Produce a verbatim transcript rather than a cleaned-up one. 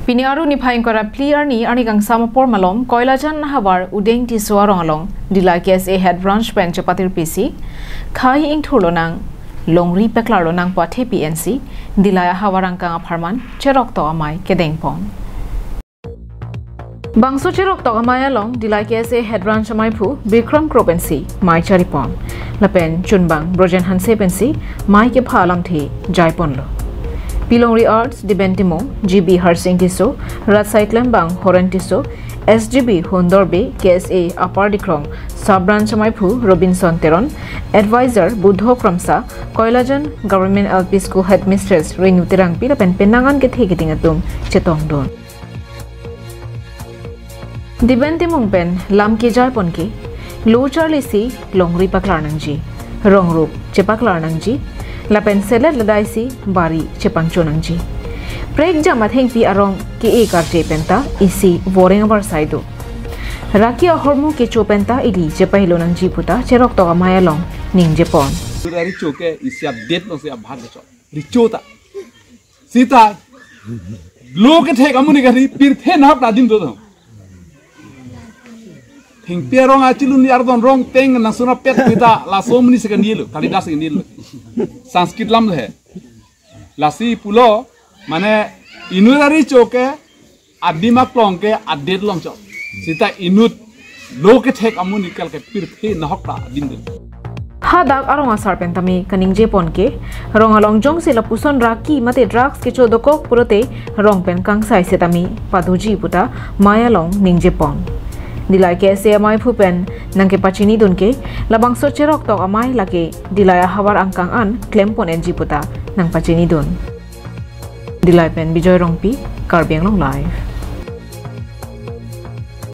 Pini Aru niphai ingkoi ra phli arni, arni kangsam apor malom, Koilajan ahavar Udeng Tisso arong along Dillai K S A Head Branch pen chepatirpisi, khei ingthur lonang, longri paklar lonang pu athepi ensi Dillai ahavar angkang apharman cheroktok amei kedengpon. Bangso cheroktok amei along Dillai K S A Head Branch ameiphu Bikram Kro pensi mei charipon. Lapen chunbang Brojen Hanse pensi mei kepha alamthe jaiponlo. Pilongri Arts Diben Timung, G B Harsing Tisso, Rajsai Klembang Horen Tisso, S G B Hundor Bey, K S A Upper Dikrong Sub Branch ameiphu Robinson Teron, Advisor Buddho Kramsa, Koilajan Government L P School Headmistress Renu Terangpi lapen penang an kethe keding atum chetongdun. Diben Timung pen lam kejaiponke, lo charlisi longri paklar nangji, rong rup chepaklar nangji, lapen selet ladai si bari chepangcho nangji. Prekjam athengpi arong ke-e karje penta isi voreng avarsai do. Raki ahormu kecho penta ili chepahelo nangji puta cheroktok amei along ningjepon. Sura richo ke isi update lo si abhag cho. Richo ta. Sita. Lo kethek amonit kali pirthe nahok ta adim do. Thengpi arong achilun ni ardon rong teng nang suna pet kita laso amonit second year lo, Kalidas second year lo. Sanskrit lam lo he. Lasi pulo, mane inut aricho ke adim aklong ke adet longchok. Sita inut lo kethek amonit kali ke pirthe nahok ta adim do. Hadak arong asar pen tame kaningjepon ke, rong along jongsi lapuson raki mate drugs kecho dokok pulote rong pen kangsai setame padoji puta mei along ningjepon. Dillai K S A ameiphu pen nangkepachinidun ke, labangso cheroktok amei lake Dillai ahavar angkang an klempon enji puta nangpachinidun. Dillai pen Bijoy Rongpi, Karbi Anglong Live.